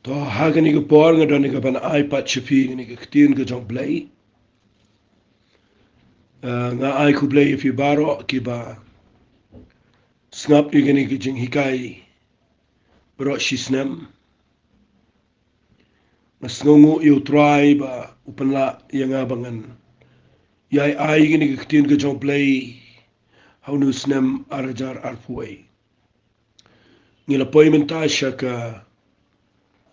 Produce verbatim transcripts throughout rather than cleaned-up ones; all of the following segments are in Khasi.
To, ha kane ka por nga don ïa kaban ai pat sha phi kane ka ktien ka jong U Blei. Eh, nga ai khublei ïa phi baroh kiba sngap ïa kane ka jinghikai baroh shi snem. Nga sngewnguh ïa U Trai ba u pynlah ïa nga ba ngan ïai ai kane ka ktien ka jong U Blei ha une u snem ar hajar arphew wei. Ngi la poi mynta sha ka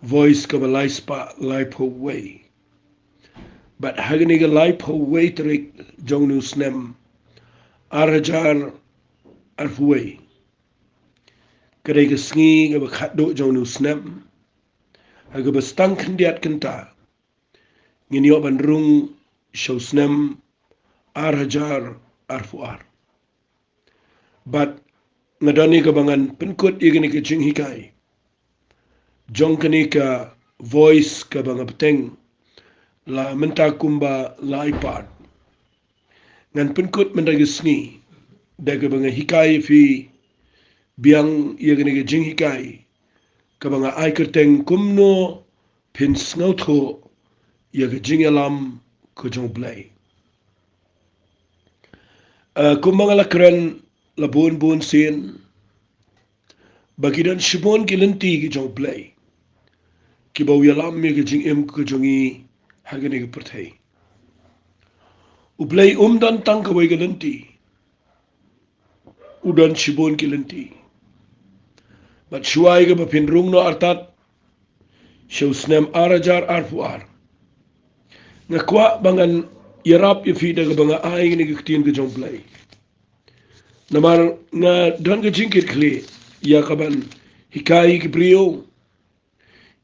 Voice kaba lai spah laiphew wei. Bad ha kane ka laiphew wei tarik jong une u snem ar hajar arphew wei, ka dei ka sngi kaba khatduh jong une u snem. Ha kaba sdang khyndiat kynta ngin ïoh ban rung sha u snem ar hajar arphew ar. Bad nga don ïa kaba ngan pynkut ïa kane ka jinghikai jong kane ka Voice kaba nga bteng la mynta kumba lai part. Ngan pynkut mynta ka sngi da kaba nga hikai ïa phi biang ïa kane ka jinghikai kaba nga ai kyrteng Kumno Phin Sngewthuh ïa ka Jingïalam ka jong U Blei. Eh, kumba nga la kren la bun bun sien ba ki don shibun ki lynti ki jong U Blei kiba u ïalam ïa ka jingim ka jong ngi ha kane ka pyrthei. U Blei um don tang kawei ka lynti, u don shibun ki lynti. Bad shuwa ïa kaba phin rung noh artat sha u snem ar hajar arphew ar, nga kwah ba ngan ïarap ïa phi da kaba nga ai kane ka ktien ka jong U Blei. Namar nga don ka jingkitkhlieh ïa kaban hikai ki briew,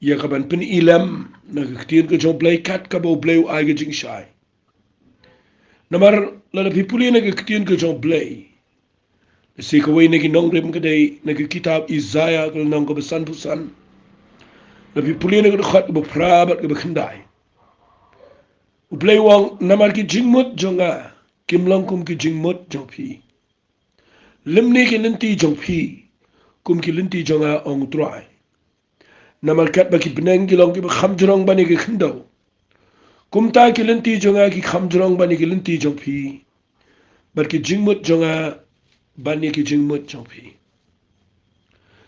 ïa kaban pyni lem na ka ktien ka jong U Blei kat kaba U Blei u ai ka jingshai. Namar lada phi pule na ka ktien ka jong U Blei, lashai kawei na ki nongrim ka dei na ka kitab Isaiah ka lynnong kaba sanphew san, lada phi pule na ka dkhot kaba phra bad kaba khyndai, U Blei u ong, namar ki jingmut jong nga kim long kum ki jingmut jong phi, lymne ki lynti jong phi kum ki lynti jong nga, ong U Trai. Namar katba ki bneng ki long kiba kham jrong ban ïa ki khyndew, kumta ki lynti jong nga ki kham jrong ban ïa ki lynti jong phi, bad ki jingmut jong nga ban ïa ki jingmut jong phi.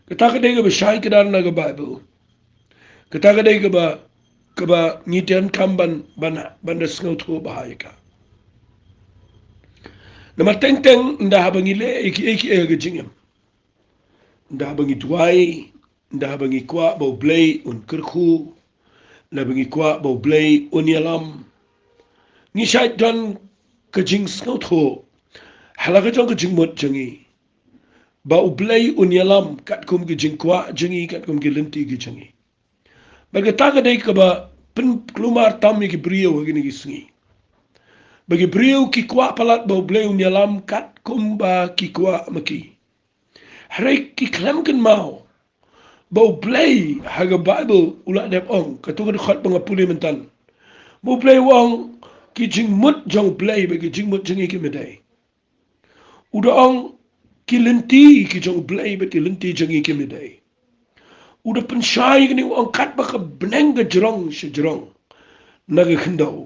Kata ka dei kaba shai kdar na ka Baibl. Kata ka dei kaba, kaba ngi donkam ban, ban, ban da sngewthuh bha ïa ka. Namar teng teng ynda haba ngi leh ïa kiei kiei ha ka jingim, ynda haba ngi duwai, ynda haba ngi kwah ba U Blei un kyrkhu, ynda haba ngi kwah ba U Blei un ïalam, ngi shait don ka jingsngewthuh ha la ka jong ka jingmut jong ngi ba U Blei un ïalam katkum ki jingkwah jong ngi, katkum ki lynti ki jong ngi. Bad kata ka dei kaba pynkulmar tam ïa ki briew ha kine ki sngi, ba ki briew ki kwah palat ba U Blei un ïalam katkum ba ki kwah ma ki. Hynrei ki khlem kynmaw ba U Blei ha ka Baibl u la dep ong, katto ka dkhot ba nga pule mynta, ba U Blei u ong ki jingmut jong U Blei bad ki jingmut jong ngi kim ïadei. U da ong ki lynti ki jong U Blei bad ki lynti jong ngi kim ïadei. U da pynshai kane, u ong katba ka bneng ka jrong sha jrong na ka khyndew,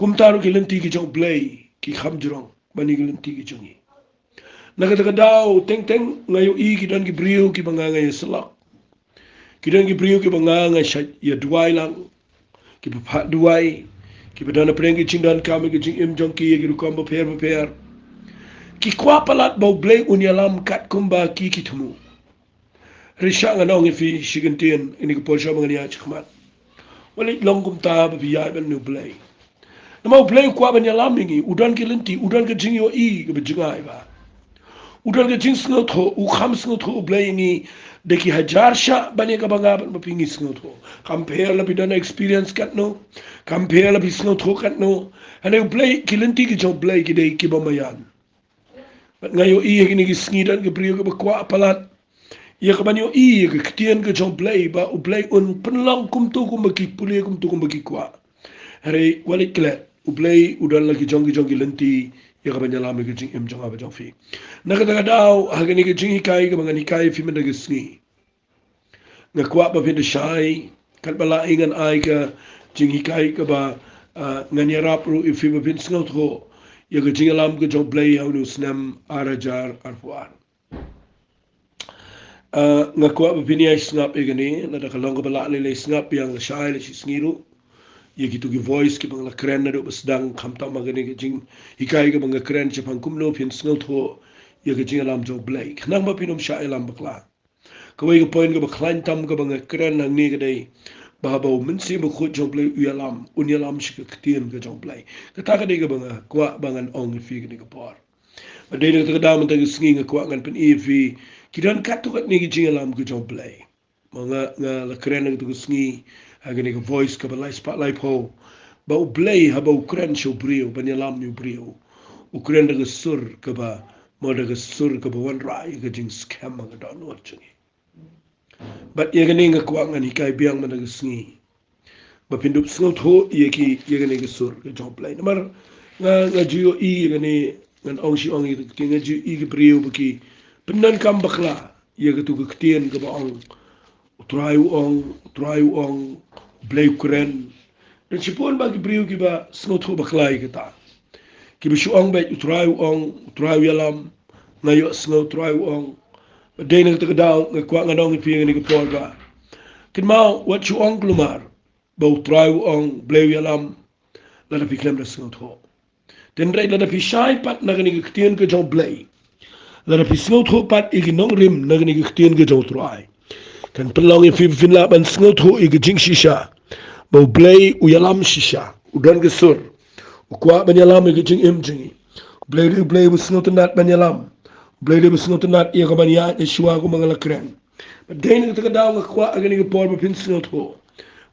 kumta ruh ki lynti ki jong U Blei ki kham jrong ban ïa ki lynti ki jong ngi. Na kata ka daw teng teng nga ïohi ki don ki briew kiba nga nga ïasyllok. Ki don ki briew kiba nga nga shait ïa duwai lang, kiba phah duwai, kiba don hapdeng ki jingdonkam ïa ki jingim jong ki ïa ki rukom bapher bapher. Ki kwah palat ba U Blei un ïalam katkum ba ki ki thmu. Hynrei sha ngan ong ïa phi shi kyntien, ïa kane ka por sha ba ngan ïaid shakhmat, wat leit long kumta ba phi ïaid bad une U Blei. Namar U Blei u kwah ban ïalam ïa ngi, u don ki lynti, u don ka jingïohi kaba jngai bha. U don ka jingsngewthuh, u kham sngewthuh U Blei ïa ngi da ki hajar shah ban ïa kaba nga bad ma phi ngi sngewthuh. Kam pher la phi don experience katno, kam pher la phi sngewthuh katno, hynrei U Blei, ki lynti ki jong U Blei ki dei kiba maïan. Bad nga ïohi ha kine ki sngi don ki briew kiba kwah palat ïa kaban ïohi ïa ka ktien ka jong U Blei ba U Blei un pynlong kumto kumba ki pule, kumto kumba ki kwah. Hynrei wat leit klet, U Blei u don la ki jong ki jong ki lynti ïa kaban ïalam ïa ka jingim jong nga bad jong phi. Na kata ka daw ha kane ka jinghikai kaba ngan hikai ïa phi mynta ka sngi, Nga kwah ba phin da shai, katba lah ngan ai ka jinghikai kaba, ah, ngan ïarap ruh ïa phi ba phin sngewthuh ïa ka jingïalam ka jong U Blei ha une u snem ar hajar arphew ar. Ah, nga kwah ba phin ïai sngap ïa kane, lada ka long kaba lah lei lei sngap ïa nga shai la shi sngi ruh. Ïa kito ki voice kiba nga la kren naduh ba sdang, khamtam ha kane ka jinghikai kaba nga kren shaphang kumno phin sngewthuh ïa ka jingïalam jong U Blei. Khnang ba phin ym shah ïalam bakla. Kawei ka point kaba khlaiñ tam kaba nga kren hangne ka dei ba haba U Mynsiem Bakhuid jong U Blei u ïalam, un ïalam sha ka ktien ka jong U Blei. Kata ka dei kaba nga kwah ba ngan ong ïa phi kane ka por. Ba dei na kata ka daw mynta ka sngi nga kwah ngan pyni ïa phi ki don katto katne ki jingïalam ka jong U Blei. Ma nga, nga la kren na kata ka sngi ha kane ka voice kaba lai spah laiphew, ba U Blei haba u kren sha u briew ban ïalam ïa u briew, u kren da ka sur kaba, mo, da ka sur kaba wanrah ïa ka jingskhem ha ka dohnud jong ngi. Bad ïa kane nga kwah ngan hikai biang mynta ka sngi, ba phin dup sngewthuh ïa ki, ïa kane ka sur ka jong U Blei. Namar nga, nga ju ïohi ïa kane, ngan ong shi ong ïa ki, nga ju ïohi ki briew ba ki pyndonkam bakla ïa katu ka ktien kaba ong, U Trai u ong, U Trai u ong, U Blei u kren. Don shibun bha ki briew kiba sngewthuh bakla ïa kata. Kiba shu ong beit, U Trai u ong, U Trai u ïalam, nga ïohsngew U Trai u ong. Ba dei na kata ka daw nga kwah ngan ong ïa phi ha kane ka por ba, kynmaw, wat shu ong kulmar ba U Trai u ong, U Blei u ïalam, lada phi khlem da sngewthuh. Hynrei lada phi shai pat na kane ka ktien ka jong U Blei, lada phi sngewthuh pat ïa ki nongrim na kane ka ktien ka jong U Trai, kan pynlong ïa phi ba phin lah ban sngewthuh ïa ka jingshisha ba U Blei u ïalam shisha, u don ka sur, u kwah ban ïalam ïa ka jingim jong ngi. U Blei, U Blei uba sngewtynnat ban ïalam. U Blei uba sngewtynnat ïa ka ban ïaid shuwa kumba nga la kren. Ba dei na kata ka daw nga kwah ha kane ka por ba phin sngewthuh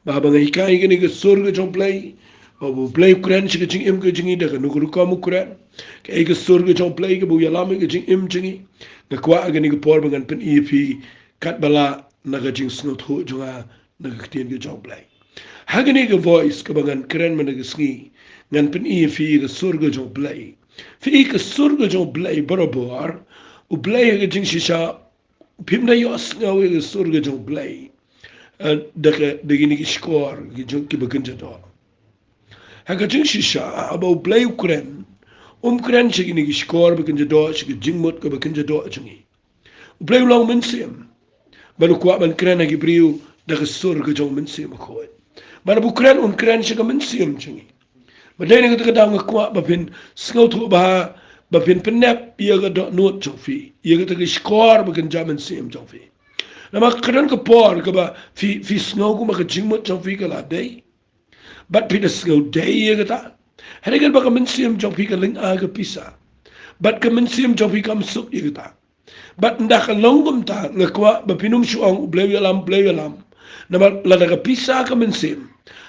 ba haba nga hikai kane ka sur ka jong U Blei, ba U Blei u kren sha ka jingim ka jong ngi da kano ka rukom u kren, kaei ka sur ka jong U Blei kaba u ïalam ïa ka jingim jong ngi, nga kwah ha kane ka por ba ngan pyni ïa phi katba lah na ka jingsngewthuh jong nga na ka ktien ka jong U Blei. Ha kane ka voice kaba ngan kren mynta ka sngi, ngan pyni ïa phi ka sur ka jong U Blei. Phi, ka sur ka jong U Blei barabor, U Blei ha ka jingshisha, phim da ïohsngew ïa ka sur ka jong U Blei, eh, da ka, da kine ki shkor ki jong, kiba kynja doh. Ha ka jingshisha, haba U Blei u kren, um kren sha kine ki shkor ba kynja doh, sha ka jingmut kaba kynja doh jong ngi. U Blei u long mynsiem, bad u kwah ban kren ha ki briew da ka sur ka jong U Mynsiem Bakhuid. Bad haba u kren, un kren sha ka mynsiem jong ngi. Ba dei na kata ka daw nga kwah ba phin sngewthuh bha, ba phin pynnep ïa ka dohnud jong phi, ïa kata ka shkor ba kynja mynsiem jong phi. Namar ka don ka por kaba phi, phi sngew kumba ka jingmut jong phi ka la dei, bad phi da sngew dei ïa kata. Hynrei katba ka mynsiem jong phi ka lynga ka pisa, bad ka mynsiem jong phi kam suk ïa kata. Bad ynda ka long kumta, nga kwah ba phin ym shu ong, U Blei u ïalam, U Blei u ïalam. Namar lada ka pisa ka mynsiem,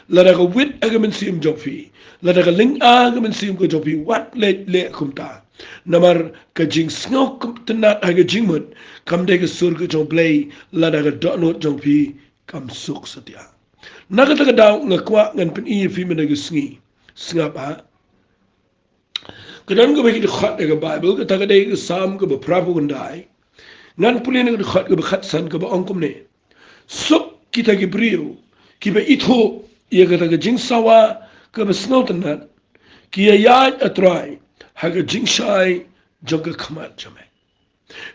lada ka wit ha ka mynsiem jong phi, lada ka lynga ka mynsiem ka jong phi, wat leh, leh kumta. Namar ka jingsngewtynnat ha ka jingmut kam dei ka sur ka jong U Blei, lada ka dohnud jong phi kam suk satia. Na kata ka daw nga kwah ngan pyni ïa phi mynta ka sngi. Sngap ha. Ka don kawei ka dkhot ha ka Baibl, kata ka dei ka Salm kaba phraphew khyndai. Ngan pule na ka dkhot kaba khatsan kaba ong kumne: Suk kita ki briew kiba ithuh ïa kata ka jingsawa kaba sngewtynnat, ki ïaid, A Trai, ha ka jingshai jong ka khmat jong me.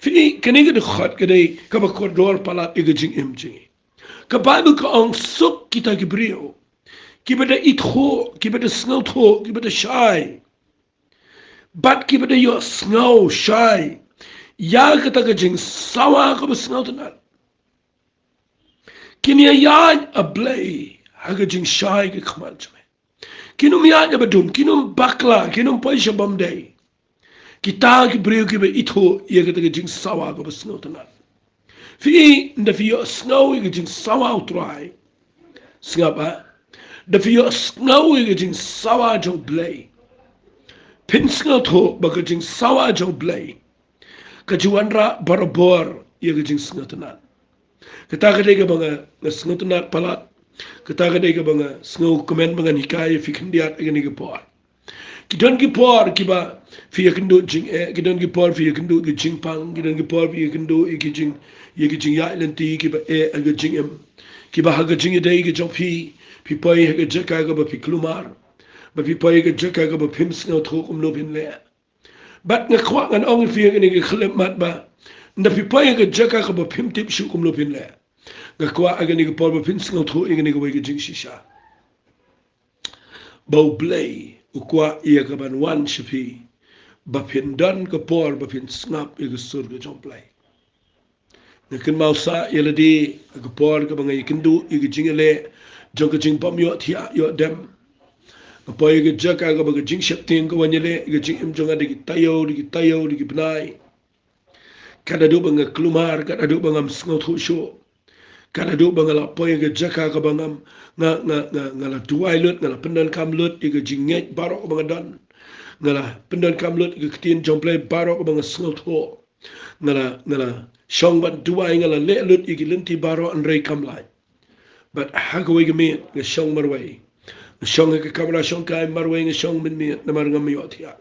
Phi, kane ka dkhot ka dei kaba kordor palat ïa ka jingim jong ngi. Ka Baibl ka ong, suk kita ki briew kiba da ithuh, kiba da sngewthuh, kiba da shai, bad kiba da ïohsngew shai ïa kata ka jingsawa kaba sngewtynnat. Kin ïaid, A Blei, ha ka jingshai ka khmat jong me. Kin ym ïaid ha badum, kin ym bakla, kin ym poi sha bymdei. Kita ki briew kiba ithuh ïa kata ka jingsawa kaba sngewtynnat. Phi, ynda phi ïohsngew ïa ka jingsawa U Trai, sngap ha, ynda phi ïohsngew ïa ka jingsawa jong U Blei, phin sngewthuh ba ka jingsawa jong U Blei ka ju wanrah barabor ïa ka jingsngewtynnat. Kata ka dei kaba nga, nga sngewtynnat palat. Kata ka dei kaba nga sngewkmen ba ngan hikai ïa phi khyndiat ha kane ka por. Ki don ki por kiba phi ïakynduh jingeh, ki don ki por phi ïakynduh ki jingpang, ki don ki por phi ïakynduh ïa ki jing, ïa ki jingïaid lynti kiba eh ha ka jingim. Kiba ha ka jingïadei ka jong phi, phi poi ha ka jaka kaba phi kulmar, ba phi poi ha ka jaka kaba phim sngewthuh kumno phin leh. Bad nga kwah ngan ong ïa phi ha kane ka khyllipmat ba, ynda phi poi ha ka jaka kaba phim tip shuh kumno phin leh, nga kwah ha kane ka por ba phin sngewthuh ïa kane kawei ka jingshisha. Ba U Blei u kwah ïa ka ban wan sha phi, ba phin don ka por ba phin sngap ïa ka sur ka jong U Blei. Nga kynmaw sah ïa lade ha ka por kaba nga ïakynduh ïa ka jingïaleh jong ka jingbym ïohthiah ïoh dem. Nga poi ha ka jaka kaba ka jingsheptieng ka wan ïaleh ïa ka jingim jong nga da ki taïew, da ki taïew, da ki bnai. Kat haduh ba nga kulmar, kat haduh ba ngam sngewthuh shuh. Kat haduh ba nga la poi ha ka jaka kaba ngam, nga, nga, nga, nga la duwai lut, nga la pyndonkam lut ïa ka jingngeit baroh kaba nga don. Nga la pyndonkam lut ïa ka ktien jong U Blei baroh kaba nga sngewthuh. Nga la, nga la shong ban duwai, nga la leh lut ïa ki lynti baroh, hynrei kam lait. Bad ha kawei ka miet nga shong marwei. Nga shong ha ka kamra shongkai marwei, nga shong mynmiet namar ngam ïohthiah.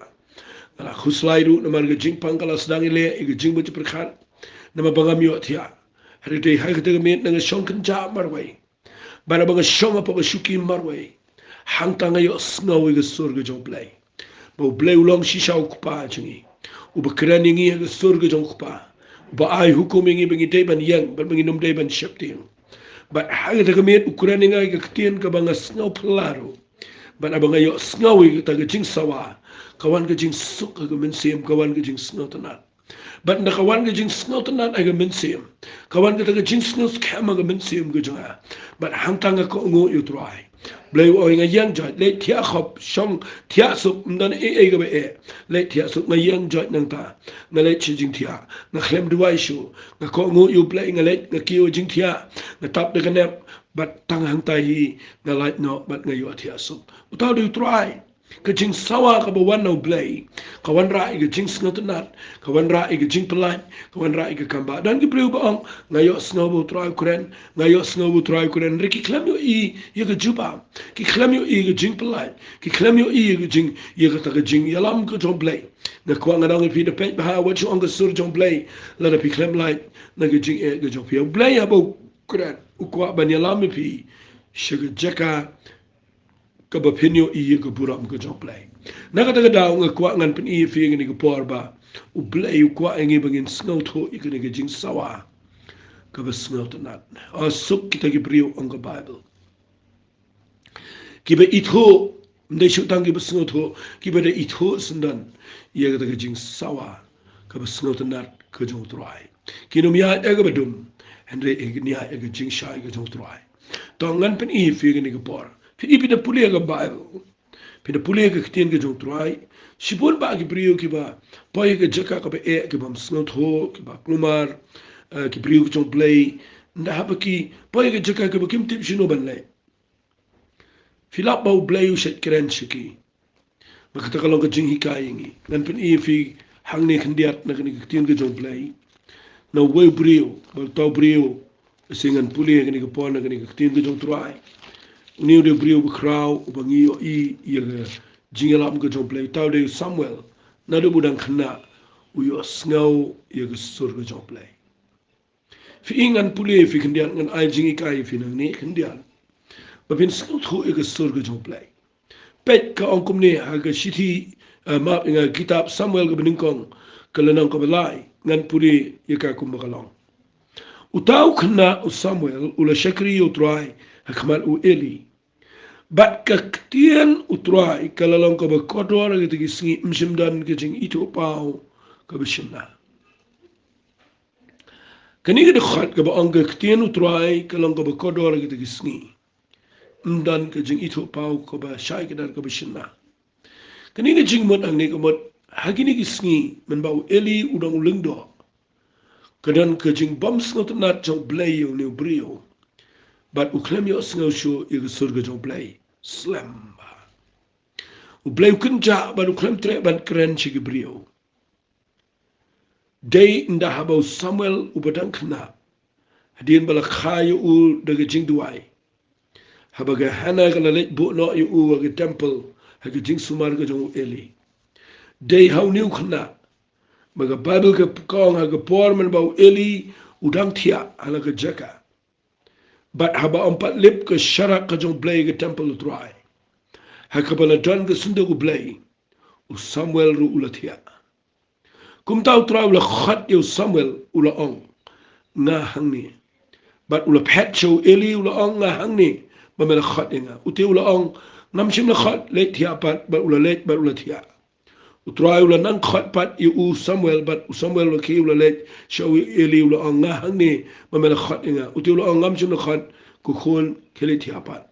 Nga la khuslai ruh namar ka jingpang ka la sdang ïaleh ïa ka jingmut jingpyrkhat namar ba ngam ïohthiah. Hynrei ha kata ka miet nga shong kynjah marwei. Bad haba nga shong hapoh ka shuki marwei, hangta nga ïohsngew ïa ka sur ka jong U Blei. Ba U Blei u long shisha U Kpa jong ngi, uba kren ïa ngi ha ka sur ka jong U Kpa, uba ai hukum ïa ngi ba ngi dei ban ïeng bad ba ngim dei ban sheptieng. Bad ha kata ka miet u kren ïa nga ïa ka ktien kaba nga sngew phylla ruh. Bad haba nga ïohsngew ïa kata ka jingsawa, ka wan ka jingsuk ha ka mynsiem, ka wan ka jingsngewtynnat. Bad ynda ka wan ka jingsngewtynnat ha ka mynsiem, ka wan kata ka jingsngewskhem ha ka mynsiem ka jong nga. Bad hangta nga kohnguh ïa U Trai. Blei u ong ïa nga, ïeng joit, leit thiah khop, shong thiah suk, ym don ei ei kaba eh. Leit thiah suk, nga ïeng joit nangta. Nga leit sha jingthiah, nga khlem duwai shuh. Nga kohnguh ïa U Blei, nga leit, nga kiew jingthiah, nga tap da ka nep. Bad tang hangta hi nga lait noh bad nga ïohthiah suk. Uta u dei U Trai. Ka jingsawa kaba wan na U Blei ka wanrah ïa ka jingsngewtynnat, ka wanrah ïa ka jingpyllait, ka wanrah ïa ka kambah. Don ki briew ba ong, nga ïohsngew ba U Trai u kren, nga ïohsngew ba U Trai u kren, hynrei ki khlem ïohi ïa ka jubab, ki khlem ïohi ïa ka jingpyllait, ki khlem ïohi ïa ka jing, ïa kata ka jingïalam ka jong U Blei. Nga kwah ngan ong ïa phi, da peit bha wat shu ong ka sur jong U Blei lada phi khlem lait na ka jingeh ka jong phi. U Blei haba u kren u kwah ban ïalam ïa phi sha ka jaka kaba phin ïohi ïa ka burom ka jong U Blei. Na kata ka daw nga kwah ngan pyni ïa phi ha kane ka por ba U Blei u kwah ïa ngi ba ngin sngewthuh ïa kane ka jingsawa kaba sngewtynnat. A suk kita ki briew, ong ka Baibl, kiba ithuh, ym dei shuh tang kiba sngewthuh, kiba da ithuh syndon ïa kata ka jingsawa kaba sngewtynnat ka jong U Trai. Kin ym ïaid ha kaba dum, hynrei kin ïaid ha ka jingshai ka jong U Trai. To ngan pyni ïa phi ha kane ka por. Phi, phi da pule ha ka Baibl, phi da pule ha ka ktien ka jong U Trai, shibun bah ki briew kiba poi ha ka jaka kaba eh, kiba ym sngewthuh, kiba kulmar, eh, ki briew ka jong U Blei, ynda haba ki poi ha ka jaka kaba kim tip shano ban leit, phi lap ba U Blei u shait kren sha ki. Ba kata ka long ka jinghikai ïa ngi. Ngan pyni ïa phi hangne khyndiat na kane ka ktien ka jong U Blei, na uwei u briew, ba uta u briew, lehse ngan pule ha kane ka por na kane ka ktien ka jong U Trai. Une u dei u briew bakhraw uba ngi ïohi ïa ka jingïalam ka jong U Blei. Uta u dei u Samuel. Naduh ba u dang khynnah u ïohsngew ïa ka sur ka jong U Blei. Phi i, ngan pule ïa phi khyndiat, ngan ai jinghikai ïa phi nangne khyndiat, ba phin sngewthuh ïa ka sur ka jong U Blei. Peit, ka ong kumne ha ka shithi, eh, map, ïa nga, kitab Samuel kaba nyngkong, ka lynnong kaba lai, ngan pule ïa ka kumba ka long. Uta u khynnah u Samuel u la shakri ïa U Trai ha khmat u Eli. Bad ka ktien U Trai ka la long kaba kordor ha kita ki sngi, ym shym don ka jingithuhpaw kaba shynna. Kane ka dkhot kaba ong ka ktien U Trai ka long kaba kordor ha kita ki sngi, ym don ka jingithuhpaw kaba shai kdar kaba shynna. Kane ka jingmut hangne ka mut, ha kine ki sngi mynba u Eli u dang u lyngdoh, ka don ka jingbym sngewtynnat jong U Blei ïa une u briew. Bad u khlem ïohsngew shuh ïa ka sur ka jong U Blei. Slem bha. U Blei u kynjah bad u khlem treh ban kren sha ki briew. Dei ynda haba u Samuel uba dang khynnah, hadien ba la kha ïa u da ka jingduwai, haba ka Hana ka la leit buh noh ïa u ha ka temple, ha ka jingsumar ka jong u Eli. Dei ha une u khynnah ba ka Baibl ka ong ha ka por mynba u Eli u dang thiah ha la ka jaka, bad haba ym pat lip ka sharak ka jong U Blei ha ka templ U Trai, ha kaba la don ka synduk U Blei, u Samuel ruh u la thiah. Kumta U Trai u la khot ïa u Samuel, u la ong, "Nga hangne." Bad u la phet sha u Eli, u la ong, "Nga hangne, ba me la khot ïa nga." Ute u la ong, "Ngam shym la khot, leit thiah pat." Bad u la leit bad u la thiah. U Trai u la nang khot pat ïa u Samuel, bad u Samuel u la khie u la leit sha u Eli, u la ong, "Nga hangne, ba me la khot ïa nga." Ute u la ong, "Ngam shym la khot, ko khun, khie leit thiah pat."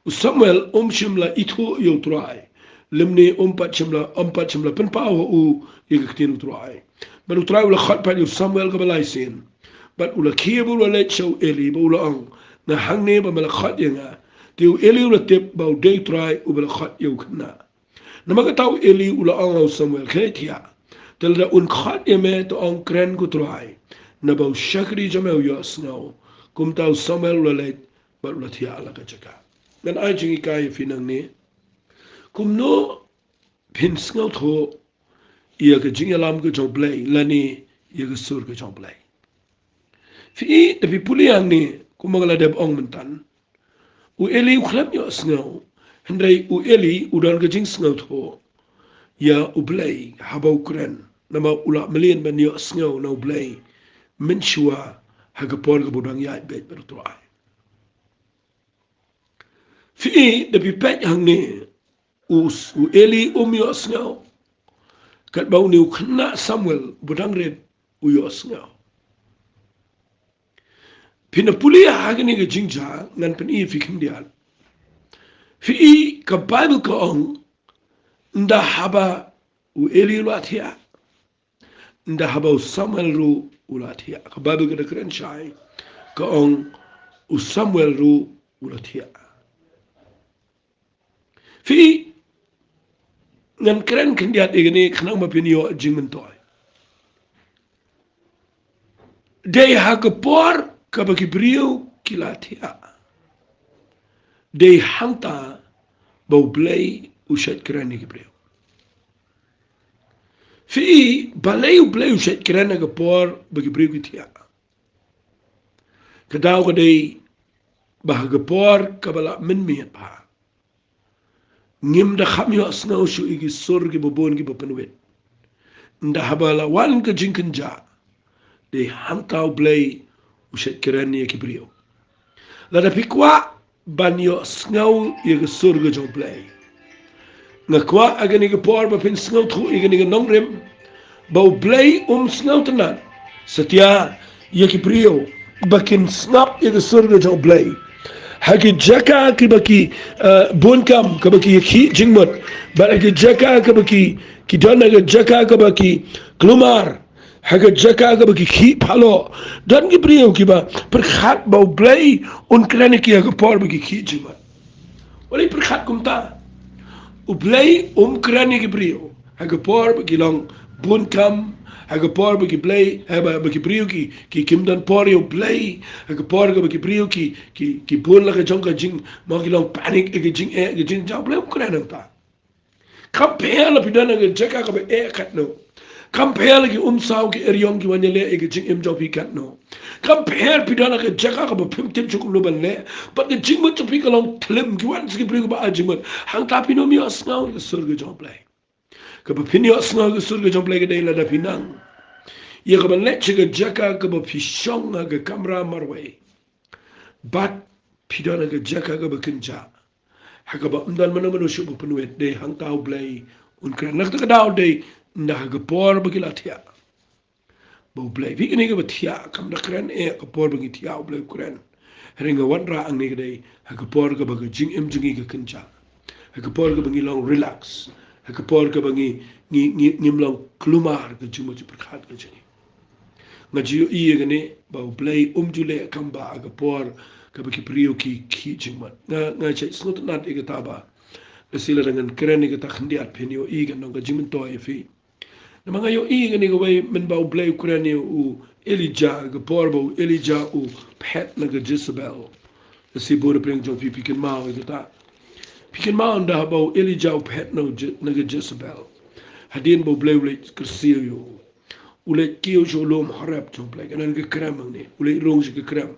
U Samuel um shym la ithuh ïa U Trai, lymne um pat shym la, um pat shym la pynpaw ha u ïa ka ktien U Trai. Bad U Trai u la khot pat ïa u Samuel kaba lai sien. Bad u la khie bad u la leit sha u Eli bad u la ong, "Nga hangne, ba me la khot ïa nga." Te u Eli u la tip ba u dei U Trai uba la khot ïa u khynnah. Namar kata u Eli u la ong ha u Samuel, "Khie leit thiah. Te lada un khot ïa me, to ong, 'Kren ko Trai, naba u shakri jong me u ïohsngew.'" Kumta u Samuel u la leit bad u la thiah ha la ka jaka. Ngan ai jinghikai ïa phi nangne. Kumno phin sngewthuh ïa ka jingïalam ka jong U Blei lane ïa ka sur ka jong U Blei? Phi i, da phi pule hangne, kumba nga la dep ong mynta, u Eli u khlem ïohsngew. Hynrei u Eli u don ka jingsngewthuh ïa U Blei haba u kren, namar u la mlien ban ïohsngew na U Blei mynshuwa ha ka por kaba u dang ïaid beit bad U Trai. Phi i, da phi peit hangne, u, u Eli um ïohsngew, katba une u khynnah Samuel uba dang rit u ïohsngew. Phin ïa pule ha kane ka jingjia, ngan pyni ïa phi khyndiat. Phi i, ka Baibl ka ong, ynda haba u Eli u la thiah, ynda haba u Samuel ruh u la thiah. Ka Baibl ka da kren shai, ka ong, u Samuel ruh u la thiah. Phi i, ngan kren khyndiat ïa kane khnang ba phin ïoh jingmyntoi. Dei ha ka por kaba ki briew ki la thiah, dei hangta ba U Blei u shait kren ïa ki briew. Phi i, balei U Blei u shait kren ha ka por ba ki briew ki thiah? Ka daw ka dei ba ha ka por kaba la mynmiet bha, ngim da kham ïohsngew shuh ïa ki sur kiba bun kiba pynwit. Ynda haba la wan ka jingkynjah, dei hangta U Blei u shait kren ïa ki briew. Lada phi kwah ban ïohsngew ïa ka sur ka jong U Blei, nga kwah ha kane ka por ba phin sngewthuh ïa kane ka nongrim, ba U Blei um sngewtynnad satia ïa ki briew ba kin sngap ïa ka sur ka jong U Blei. Ha ki jaka kiba ki, eh, bun kam, kaba ki ïakhih jingmut, bad ha ki jaka kaba ki, ki don ha ki jaka kaba ki kulmar, ha ki jaka kaba ki khih phalok, don ki briew kiba pyrkhat ba U Blei un kren ïa ki ha ka por ba ki khih jingmut. Balei pyrkhat kumta? U Blei um kren ïa ki briew ha ka por ba ki long bun kam, ha ka por ba ki Blei, eh, ba, ba ki briew ki, ki kim don por ïa U Blei, ha ka por kaba ki briew ki, ki, ki bun la ka jong ka jing, mo ki long panic, eh, ka jing, eh, ka jing, jong U Blei um kren hangta. Kam pher la phi don ha ka jaka kaba eh katno. Kam pher la ki umsaw ki eriong ki wan ïaleh ïa ka jingim jong phi katno. Kam pher phi don ha ka jaka kaba phim tip shuh kumno ban leh. Bad ka jingmut jong phi ka long thlim, ki wan sa ki briew kiba ai jingmut. Hangta phin ym ïohsngew ïa ka sur ka jong U Blei. Kaba phin ïohsngew ïa ka sur ka jong U Blei ka dei lada phi nang ïa kaban leit sha ka jaka kaba phi shong ha ka kamra marwei, bad phi don ha ka jaka kaba kynjah, ha kaba ym don mano mano shuh ba pynwit, dei hangta U Blei un kren. Na kata ka daw dei ynda ha ka por ba ki la thiah ba U Blei. Phi, kane kaba thiah kam da kren eh ha ka por ba ngi thiah U Blei u kren. Hynrei nga wanrah hangne ka dei ha ka por kaba ka jingim jong ngi ka kynjah, ha ka por kaba ngi long relax, ha ka por kaba ngi, ngi, ngi, ngim long kulmar ka jingmut jingpyrkhat ka jong ngi. Nga ju ïohi ïa kane ba U Blei um ju leh kam ba ha ka por kaba ki briew ki, ki jingmut. Nga, nga shait sngewtynnad ïa kata ba lehse lada ngan kren ïa kata khyndiat phin ïohi kan long ka jingmyntoi ïa phi. Namar nga ïohi ïa kane kawei mynba U Blei u kren ïa u Elijah, ka por ba u Elijah u phet na ka Jezebel. Lehse bun na pdeng jong phi phi kynmaw ïa kata. Phi kynmaw ynda haba u Elijah u phet na u Je-, na ka Jezebel. Hadien ba U Blei u leit kyrsiew ïa u, u leit kiew sha u lum Horeb jong U Blei, ka don ka krem hangne, u leit rung sha ka krem.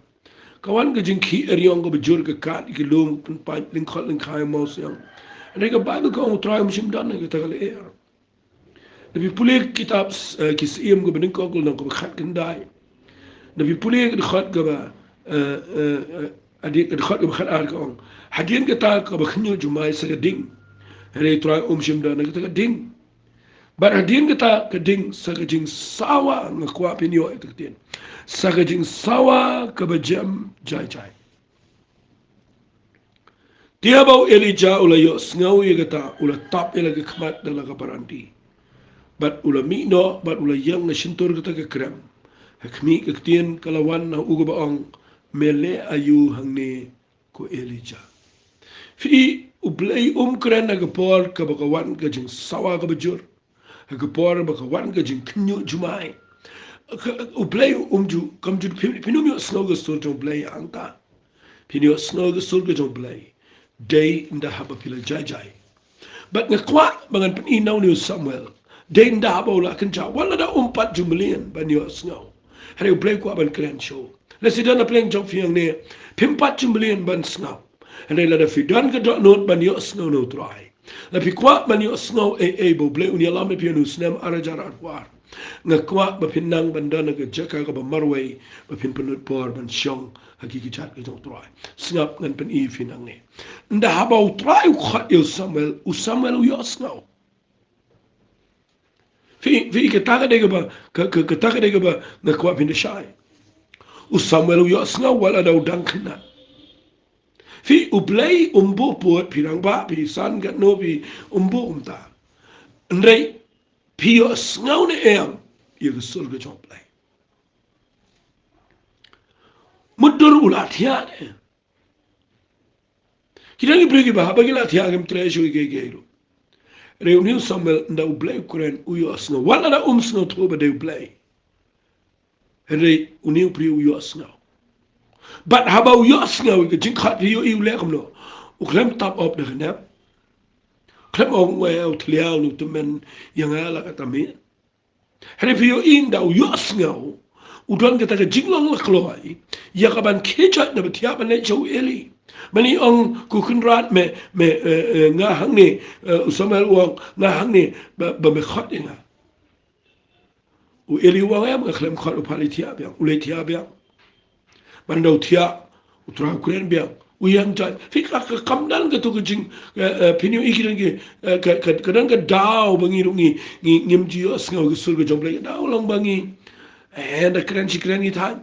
Ka wan ka jingkhih eriong kaba jur, ka kad ïa ki lum, pynpait lyngkhot lyngkhai mawsiang. Hynrei ka Baibl ka ong U Trai um shym don ha kata ka lyer. Da phi pule kitab, eh, Ki Syiem kaba nyngkong, lynnong kaba khatkhyndai. Da phi pule ka dkhot kaba, eh, eh, eh, hadien ka dkhot kaba khatar ka ong: Hadien kata kaba khynñiuh jumai sa ka ding. Hynrei U Trai um shym don ha kata ka ding. Bad hadien kata ka ding sa ka jingsawa, nga kwah phin ïoh ïa kata ka ktien. Sa ka jingsawa kaba jem jai jai. Te haba u Elijah u la ïohsngew ïa kata, u la tap ïa la ka khmat da la ka barandi. Bad u la mih noh, bad u la ïeng na shyntur kata ka krem. Ha khmih ka ktien ka la wan na u kaba ong: Me leh aïu hangne, ko Elijah? Phi, U Blei um kren ha ka por kaba ka wan ka jingsawa kaba jur. Ha ka por ba ka wan ka jingkhynñiuh jumai. Ka, U Blei um ju, kam ju, phi, phin ym ïohsngew ka sur jong U Blei hangta. Phin ïohsngew ka sur ka jong U Blei dei ynda haba phi la jai jai. Bad nga kwah ba ngan pyni na une u Samuel, dei ynda haba u la kynjah, wat lada um pat ju mlien ban ïohsngew. Hynrei U Blei u kwah ban kren shuh. Lehse don na pdeng jong phi hangne, phim pat ju mlien ban sngew. Hynrei lada phi don ka dohnud ban ïohsngew na U Trai, lada phi kwah ban ïohsngew ei ei ba U Blei un ïalam ïa phi ha une u snem ar hajar arphew ar, nga kwah ba phin nang ban don ha ka jaka kaba marwei, ba phin pynlut por ban shong ha ki kjat ka jong U Trai. Sngap, ngan pyni ïa phi nangne. Ynda haba U Trai u khot ïa u Samuel, u Samuel u ïohsngew. Phi, phi, kata ka dei kaba, ka, ka, kata ka dei kaba nga kwah phin da shai. U Samuel u ïohsngew wat lada u dang khynnah. Phi, U Blei um buh pud, phi rangbah, phi san katno, phi, um buh kumta. Hynrei phi ïohsngew ne em ïa ka sur ka jong U Blei? Mutdur u la thiah ne? Ki don ki briew kiba haba ki la thiah kim treh shuh ïa kiei kiei ruh. Hynrei une u Samuel, ynda U Blei u kren, u ïohsngew. Wat lada um sngewthuh ba dei U Blei, hynrei une u briew u ïohsngew. Bad haba u ïohsngew ïa ka jingkhot, phi ïohi u leh kumno? U khlem tap op da ka nep. Khlem ong, "Wei, u tliaw, u tymmen ïa nga la ka tymmen." Hynrei phi ïohi ynda u ïohsngew, u don kata ka jinglong la kloi ïa ka ban khie jait na ba thiah ban leit sha u Eli, ban ong, "Ko Kynrad, me, me, eh, eh, nga hangne." Eh, u Samuel u ong, "Nga hangne, ba, ba me khot ïa nga." U Eli u ong, "Em, nga khlem khot." U phah leit thiah biang, u leit thiah biang. Ban da u thiah, U Trai u kren biang, u ïeng jait. Phi, ka, ka kam don kato ka jing, eh, eh, phin ïohi ki don ki, eh, ka, ka, ka don ka daw ba ngi ruh ngi, ngi, ngim ju ïohsngew ka sur ka jong U Blei. Ka daw long ba ngi, eh, da kren shi kren ngi thait.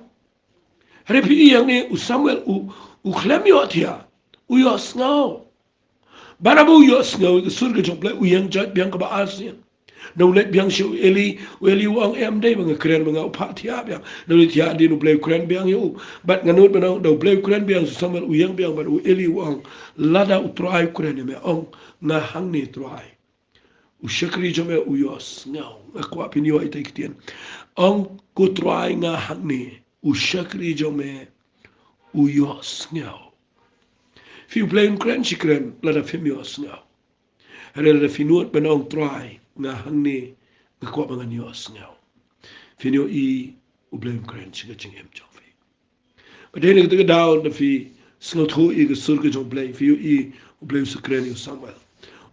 Hynrei phi ïohi hangne u Samuel u, u khlem ïoh thiah, u ïohsngew. Bad haba u ïohsngew ïa ka sur ka jong U Blei, u ïeng jait biang kaba arsien. Da u leit biang sha u Eli, u Eli u ong, "Em, dei ba nga kren ma nga, u phah thiah biang." Da u leit thiah hadien, U Blei u kren biang ïa u. Bad nga nud ban ong, da U Blei u kren biang, u Samuel u ïeng biang, bad u Eli u ong, "Lada U Trai u kren ïa me, ong, 'Nga hangne, Trai.'" U shakri jong me u ïohsngew. Nga kwah phin ïohi ïa ita i ktien. Ong, "Ko Trai, nga hangne." U shakri jong me u ïohsngew. Phi, U Blei un kren shi kren lada phim ïohsngew. Hynrei lada phi nud ban ong, "Trai, nga hangne, nga kwah ba ngan ïohsngew," phin ïohi U Blei un kren sha ka jingim jong phi. Bad dei na kata ka daw, lada phi sngewthuh ïa ka sur ka jong U Blei, phi ïohi U Blei u sa kren ïa u Samuel.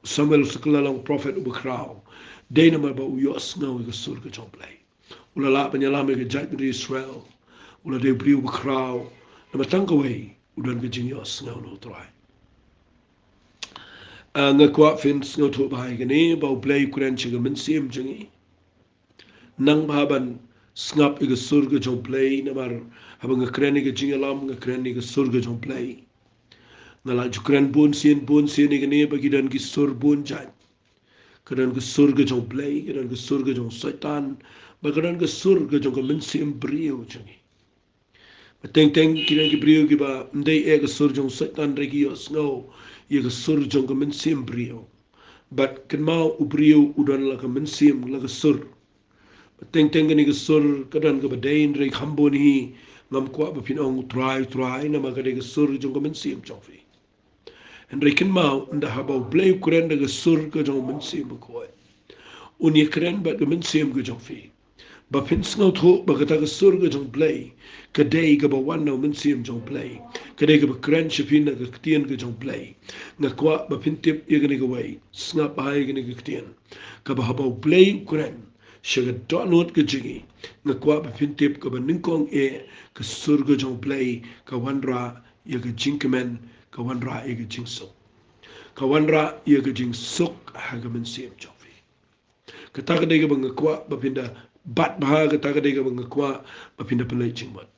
U Samuel u sa kylla long prophet uba khraw. Dei namar ba u ïohsngew ïa ka sur ka jong U Blei. U la lah ban ïalam ïa ka jaitbynriew Israel. U la dei u briew uba khraw. Namar tang kawei, u don ka jingïohsngew na U Trai. Ah, nga kwah phin sngewthuh bha ïa kane, ba U Blei u kren sha ka mynsiem jong ngi. Nang bha ban sngap ïa ka sur ka jong U Blei, namar haba nga kren ïa ka jingïalam, nga kren ïa ka sur ka jong U Blei. Nga la ju kren bun sien, bun sien ïa kane, ba ki don ki sur bun jait. Ka don ka sur ka jong U Blei, ka don ka sur ka jong Soitan, bad ka don ka sur ka jong ka mynsiem briew jong ngi. Bad teng teng ki don ki briew kiba ym dei eh ka sur jong Soitan, hynrei ki ïohsngew ïa ka sur jong ka mynsiem briew. Bad kynmaw, u briew u don la ka mynsiem, la ka sur. Bad teng teng kane ka sur ka don kaba dei, hynrei kham bun hi ngam kwah ba phin ong, "U Trai, U Trai," namar ka dei ka sur jong ka mynsiem jong phi. Hynrei kynmaw, ynda haba U Blei u kren da ka sur ka jong U Mynsiem Bakhuid, un ïakren bad ka mynsiem ka jong phi, ba phin sngewthuh ba kata ka sur ka jong U Blei ka dei kaba wan na U Mynsiem jong U Blei, ka dei kaba kren sha phi na ka ktien ka jong U Blei. Nga kwah ba phin tip ïa kane kawei, sngap bha ïa kane ka ktien, kaba haba U Blei u kren sha ka dohnud ka jong ngi, nga kwah ba phin tip kaba nyngkong eh ka sur ka jong U Blei ka wanrah ïa ka jingkmen, ka wanrah ïa ka jingsuk, ka wanrah ïa ka jingsuk ha ka mynsiem jong phi. Kata ka dei kaba nga kwah ba phin da bat bha, kata ka dei kaba nga kwah ba phin da pynleit jingmut.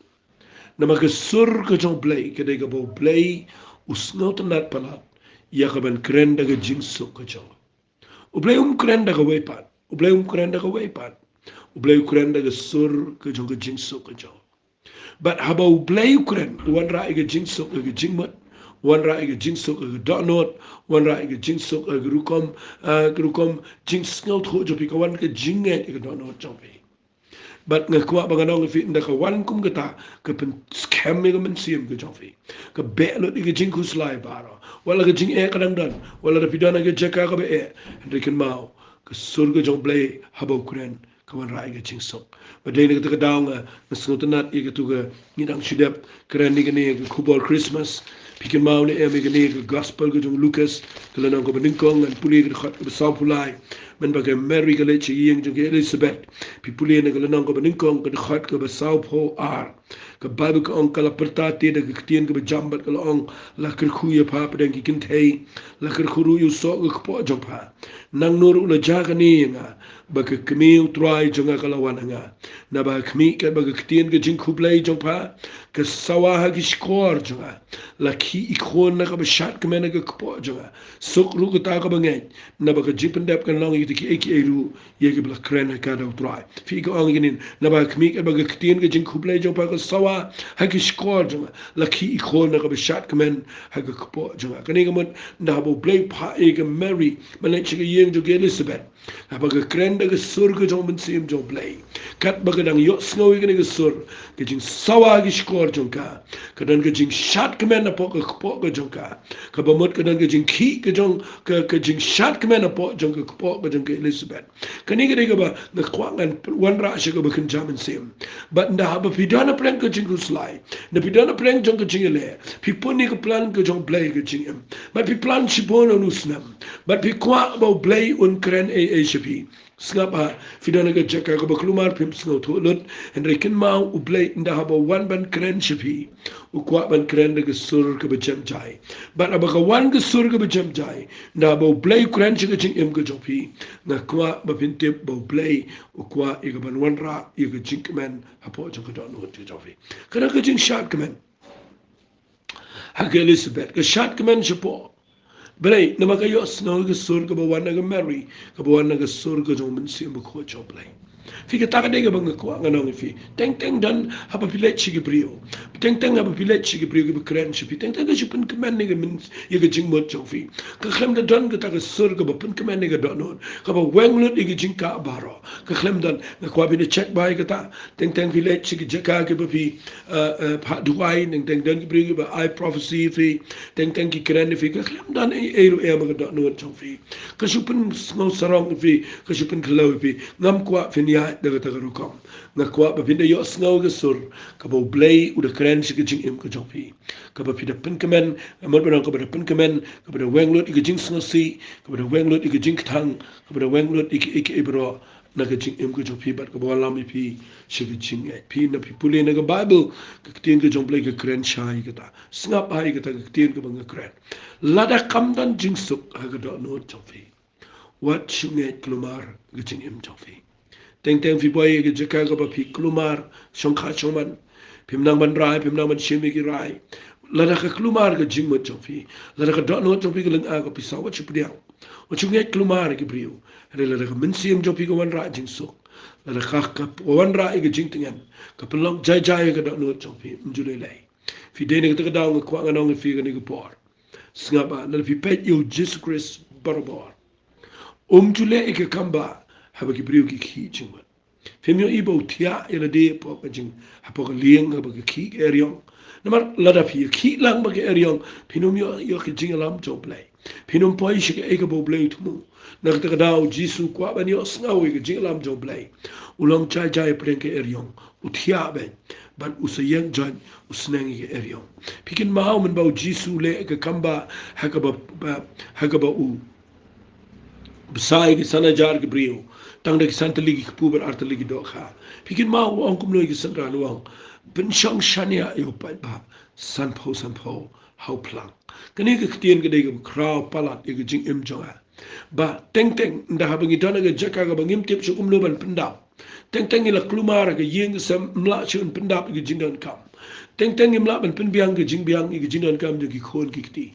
Namar ka sur ka jong U Blei ka dei kaba U Blei u sngewtynnad palat ïa kaban kren da ka jingsuk ka jong U. U Blei um kren da kawei pat. U Blei um kren da kawei pat. U Blei u kren da ka sur ka jong ka jingsuk ka jong. Bad haba U Blei u kren, u wanrah ïa ka jingsuk ïa ka jingmut, u wanrah ïa ka jingsuk ïa ka dohnud, u wanrah ïa ka jingsuk ïa ka rukom, ah, ka rukom jingsngewthuh jong phi, ka wan ka jingngeit ïa ka dohnud jong phi. Bad nga kwah ba ngan ong ïa phi, ynda ka wan kum kata, ka pynskhem ïa ka mynsiem ka jong phi, ka beh lut ïa ka jingkhuslai baroh. Wat la ka jingeh ka dang don, wat la da phi don ha ka jaka kaba eh, hynrei kynmaw, ka sur ka jong U Blei haba u kren, ka wanrah ïa ka jingsuk. Bad dei na kata ka daw nga, nga sngewtynnad ïa kato ka, ngi dang shu dep kren ïa kane ka khubor Christmas. Phi kynmaw ne em ïa kane ka gospel ka jong u Lukas, ka lynnong kaba nyngkong, ngan pule ka dkhot kaba sawphew lai. Mynba ka Mary ka leit sha ïing jong ka Elizabeth. Phi pule na ka lynnong kaba nyngkong, ka dkhot kaba sawphew ar. Ka Baibl ka ong, ka la pyrta te da ka ktien kaba jam bad ka la ong, la kyrkhu ïa pha pdeng ki kynthei, la kyrkhu ruh ïa u soh ka kpoh jong pha. Nangno ruh u la jia kane ïa nga, ba ka kmie u Trai jong nga ka la wan ha nga. Naba ha khmih, katba ka ktien ka jingkhublei jong pha ka sawa ha ki shkor jong nga, la khih i khun na kaba shadkmen ha ka kpoh jong nga. Suk ruh kata kaba ngeit, naba ka jingpyndep kan long ïa kita kiei kiei ruh ïa kiba la kren ha ka da u Trai. Phi, ka ong ïa kane, naba ha khmih, katba ka ktien ka jingkhublei jong pha ka sawa ha ki shkor jong nga, la khih i khun na kaba shadkmen ha ka kpoh jong nga. Kane ka mut, ynda haba u Blei u phah ïa ka Mary ban leit sha ka ïing jong ka Elizabeth, haba ka kren da ka sur ka jong u Mynsiem jong u Blei, katba ka dang ïohsngew ïa kane ka sur, ka jingsawa ha ki shkor jong ka, ka don ka jingshadkmen hapoh ka kpoh ka jong ka, kaba mut ka don ka jingkhih ka jong ka, ka jingshadkmen hapoh jong ka kpoh ka jong ka Elizabeth. Kane ka dei kaba nga kwah ngan wanrah sha kaba kynja mynsiem. Bad ynda haba phi don hapdeng ka jingkhuslai, ynda phi don hapdeng jong ka jingïaleh, phi pun ïa ka plan ka jong u Blei ka jingim, bad phi plan shibun ha une u snem, bad phi kwah ba u Blei un kren ei ei sha phi, sngap bha. Phi don ha ka jaka kaba kulmar, phim sngewthuh lut, hynrei kynmaw, u Blei ynda haba u wan ban kren sha phi, u kwah ban kren da ka sur kaba jem jai. Bad haba ka wan ka sur kaba jem jai, ynda haba u Blei u kren sha ka jingim ka jong phi, nga kwah ba phin tip ba u Blei u kwah ïa ka ban wanrah ïa ka jingkmen hapoh jong ka dohnud ka jong phi. Ka don ka jingshadkmen ha ka Elizabeth, ka shadkmen shapoh. Balei? Namar ka ïohsngew ïa ka sur kaba wan na ka Mary, kaba wan na ka sur ka jong u Mynsiem Bakhuid jong u Blei. Phi, kata ka dei kaba nga kwah ngan ong ïa phi. Teng teng don haba phi leit sha ki briew, teng teng haba phi leit sha ki briew kiba kren sha phi, teng teng ka shu pynkmen ïa ka myn-, ïa ka jingmut jong phi. Ka khlem da don kata ka sur kaba pynkmen ïa ka dohnud, kaba weng lut ïa ka jingkah baroh. Ka khlem don. Nga kwah phin da check bha ïa kata. Teng teng phi leit sha ki jaka kiba phi, eh, eh, phah duwai, teng teng don ki briew kiba ai prophecy ïa phi, teng teng ki kren ïa phi, ka khlem don ei ei ruh em ha ka dohnud jong phi. Ka shu pynsngew sarong ïa phi, ka shu pynkhyllew ïa phi. Ngam kwah phin ïaid da kata ka rukom. Nga kwah ba phin da ïohsngew ïa ka sur kaba u Blei u da kren sha ka jingim ka jong phi, kaba phi da pynkmen, mut ban ong kaba da pynkmen, kaba da weng lut ïa ka jingsngewsih, kaba da weng lut ïa ka jingkthang, kaba da weng lut ïa kiei kiei baroh na ka jingim ka jong phi, bad kaba wallam ïa phi sha ka jingngeit. Phi, ynda phi pule na ka Baibl, ka ktien ka jong u Blei ka kren shai ïa kata. Sngap bha ïa kata ka ktien kaba nga kren. Lada kam don jingsuk ha ka dohnud jong phi, wat shu ngeit kulmar ka jingim jong phi. Teng teng phi poi ha ka jaka kaba phi kulmar shongkha shongman, phim nang ban rai, phim nang ban shim ïa ki rai. Lada ka kulmar ka jingmut jong phi, lada ka dohnud jong phi ka lynga ka pisa, wat shu pdiang. Wat shu ngeit kulmar ïa ki briew. Hynrei lada ka mynsiem jong phi ka wanrah jingsuk, lada ka, ka wanrah ïa ka jingtngen, ka pynlong jai jai ha ka dohnud jong phi, ym ju lei lei. Phi, dei na kata ka daw nga kwah ngan ong ïa phi kane ka por. Sngap bha, lada phi peit ïa u Jisu Khrist barabor, um ju leh ïa ka kam bah haba ki briew ki khih jingmut. Phim ïohi ba u thiah ïa lade hapoh ka jing, hapoh ka lieng, haba ka khih ka eriong. Namar lada phi ïakhih lang bad ka eriong, phin ym ïoh, ïoh ka jingïalam jong U Blei. Phin ym poi sha kaei kaba U Blei u thmu. Na kata ka daw U Jisu u kwah ban ïohsngew ïa ka jingïalam jong U Blei. U long jai jai hapdeng ka eriong. U thiah beit. Bad u sa ïeng join, u sneng ïa ka eriong. Phi kynmaw mynba U Jisu u leh ka kambah ha kaba, ba, ha kaba u bsa ïa ki san hajar ki briew. Tang da ki san tylli ki kpu bad ar tylli ki dohkha. Phi kynmaw u ong kumno ïa ki synran, u ong, pynshong shaniah ïa u paidbah sanphew sanphew ha u phlang. Kane ka ktien ka dei kaba khraw palat ïa ka jingim jong nga. Ba teng teng ynda haba ngi don ha ka jaka kaba ngim tip shuh kumno ban pyndap. Teng teng ngi la kulmar ha ka ïing ka sem, ym lah shuh ban pyndap ïa ka jingdonkam. Teng teng ngim lah ban pynbiang ka jingbiang ïa ka jingdonkam jong ki khun ki kti.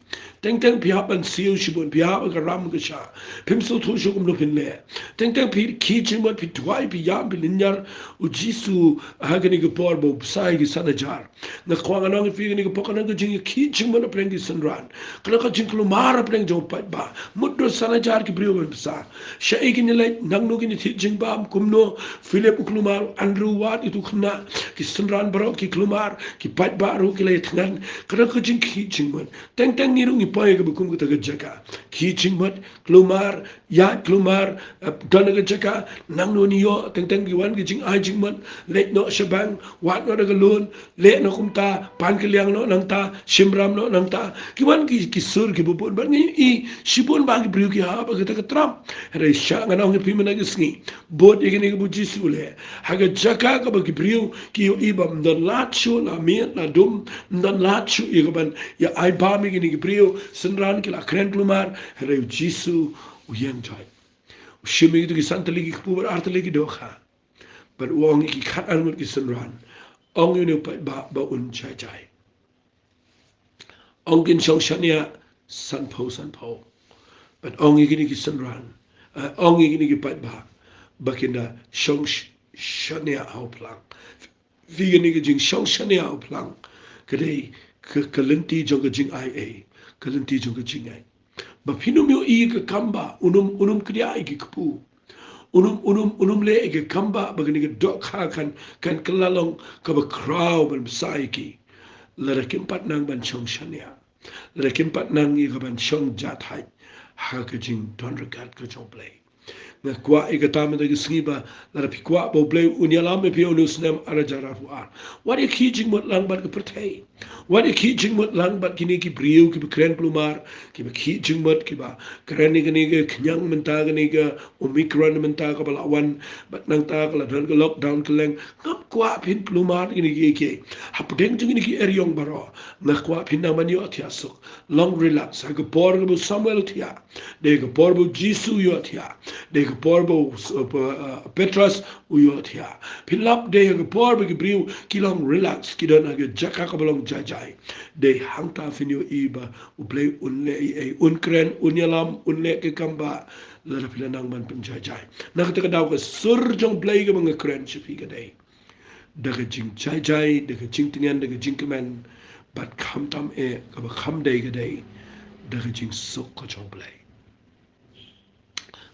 Teng teng phi hap ban siew shibun, phi hap ha ka ram ka sha. Phim sngewthuh shuh kumno phin leh. Teng teng phi khih jingmut, phi duwai, phi ïam, phi lynñiar. U Jisu ha kane ka por ba u bsa ïa ki san hajar. Nga kwah ngan ong ïa phi kane ka por ka long ka jingïakhih jingmut hapdeng ki synran. Ka long ka jingkulmar hapdeng jong u paidbah. Mut don san hajar ki briew ban bsa. Shaei kin ïaleit, nangno kin ïathied jingbam, kumno Philip u kulmar, Andrew, wat ïa utu u khynnah, ki synran baroh ki kulmar, ki paidbah ruh ki la ïathngan. Ka long ka jingkhih jingmut. Teng teng ngi ruh ngi poi ha kaba kum kata ka jaka. Khih jingmut, kulmar, ïaid kulmar, eh, don ha ka jaka, nangno ngi ïoh, teng teng ki wan ki jingai jingmut, leit noh sha bank, wad noh da ka loan, leh noh kumta, pan kylliang noh nangta, shim ram noh nangta. Ki wan ki, ki sur kiba bun, bad ngi ïohi shibun bah ki briew ki hap ha kata ka tram. Hynrei sha ngan ong ïa phi mynta ka sngi, bud ïa kine kiba U Jisu u leh. Ha ka jaka kaba ki briew ki ïohi ba ym don lad shuh la miet la dum, ym don lad shuh ïa kaban ïa ai bam ïa kine ki briew, synran ki la kren kulmar, hynrei U Jisu u ïeng join. U shim ïa kito ki san tylli ki kpu bad ar tylli ki dohkha. Bad u ong ïa ki khatar ngut ki synran, ong ïa une u paidbah ba un jai jai. Ong kin shong shaniah sanphew sanphew. Bad ong ïa kine ki synran, eh, ong ïa kine ki paidbah ba kin da shong sh-, shaniah ha u phlang. Phi, kane ka jingshong shaniah ha u phlang ka dei ka, ka lynti jong ka jingai ei, ka lynti jong ka jingngeit. Ba phin ym ïohi ïa ka kambah, un ym, un ym kdiah ïa ki kpu. Un ym, un ym, un ym leh ïa ka kambah ba kane ka dohkha kan, kan kylla long kaba khraw ban bsa ïa ki. Lada kim pat nang ban shong shaniah. Lada kim pat nang ïa kaban shong jahthait ha ka jingdon ryngkat ka jong U Blei. Nga kwah ïa kata mynta ka sngi ba lada phi kwah ba U Blei un ïalam ïa phi ha une u snem ar hajar arphew ar, wat ïakhih jingmut lang bad ka pyrthei. Wat ïakhih jingmut lang bad kine ki briew kiba kren kulmar, kiba khih jingmut, kiba kren ïa kane ka khñiang mynta, kane ka Omicron mynta kaba la wan, bad nangta ka la don ka lockdown kylleng. Ngam kwah phin kulmar ïa kine kiei kiei. Hapdeng jong kine ki eriong baroh, nga kwah phin nang ban ïohthiah suk. Long relax. Ha ka por kaba u Samuel u thiah, dei ka por ba u Jisu u ïohthiah, dei ka por ba u, uh, Petros u ïohthiah. Phin lap dei ha ka por ba ki briew ki long relax, ki don ha ka jaka kaba long jai jai. Dei hangta phin ïohi ba U Blei un leh ei ei, un kren, un ïalam, un leh ka kambah, lada phi la nang ban pynjai jai. Na kata ka daw ka sur jong U Blei kaba nga kren sha phi ka dei da ka jingjai jai, da ka jingtngen, da ka jingkmen, bad khamtam eh kaba kham dei ka dei da ka jingsuk ka jong U Blei.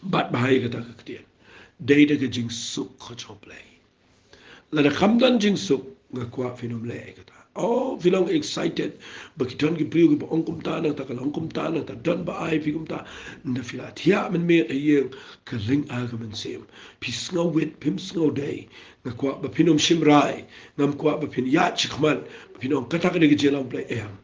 Bad bha ïa kata ka ktien, dei da ka jingsuk ka jong U Blei. Lada kham don jingsuk, nga kwah phin ym leh ïa kata. Oh, phi long excited ba ki don ki briew kiba ong kumta, nangta ka long kumta, nangta don ba ai phi kumta. Ynda phi la thiah mynmiet ha ïing, ka lynga ka mynsiem. Phi sngew wit, phim sngew dei. Nga kwah ba phin ym shim rai. Ngam kwah ba phin ïaid shakhmat ba phin ong kata ka dei ka jingïalam U Blei, em.